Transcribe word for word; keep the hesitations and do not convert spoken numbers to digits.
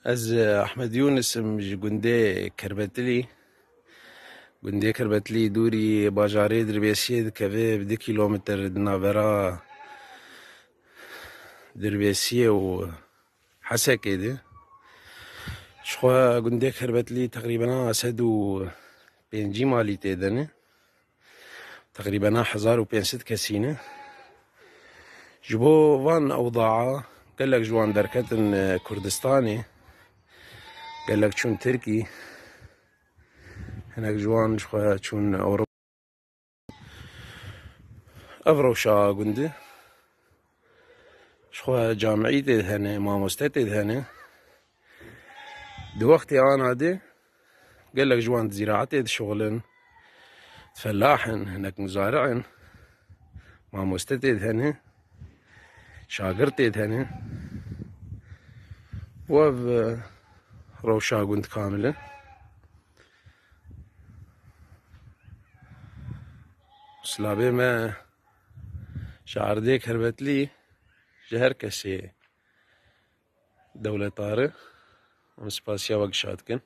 Ez, e, Ahmed Yûnis im, ji gundê Kerbetilî. Gundê Kerbetilî dûrî bajarê Dirbêsiyê dikeve, bi du kîlometr di navbera Dirbêsiyê û Hesekê de. Ji xwe gundê Kerbetilî teqrîbena sed û pêncî malî tê de ne. Teqrîbena hezar û pênc sed kesî ne. Ji bo van ewdaa gelek ji wan derketin, e, Kurdistanê, gelek çûn Tirkî, hinek ji wan ji xwe çûn Ewropa. Ev rewşa gund e. Ji xwe camî tê de hene, mamoste tê de hene. Di wextê ana de gelek ji wan di zîraetê dişuxulin, felah in, hinek muzari'in, mamoste tê de hene, şagirt tê de hene. Û ev, e, rewşa gund kamil e. Silavê me ji erdê Kerbetlî, ji her kesê dewletarî. Em spasiya we gişa dikin.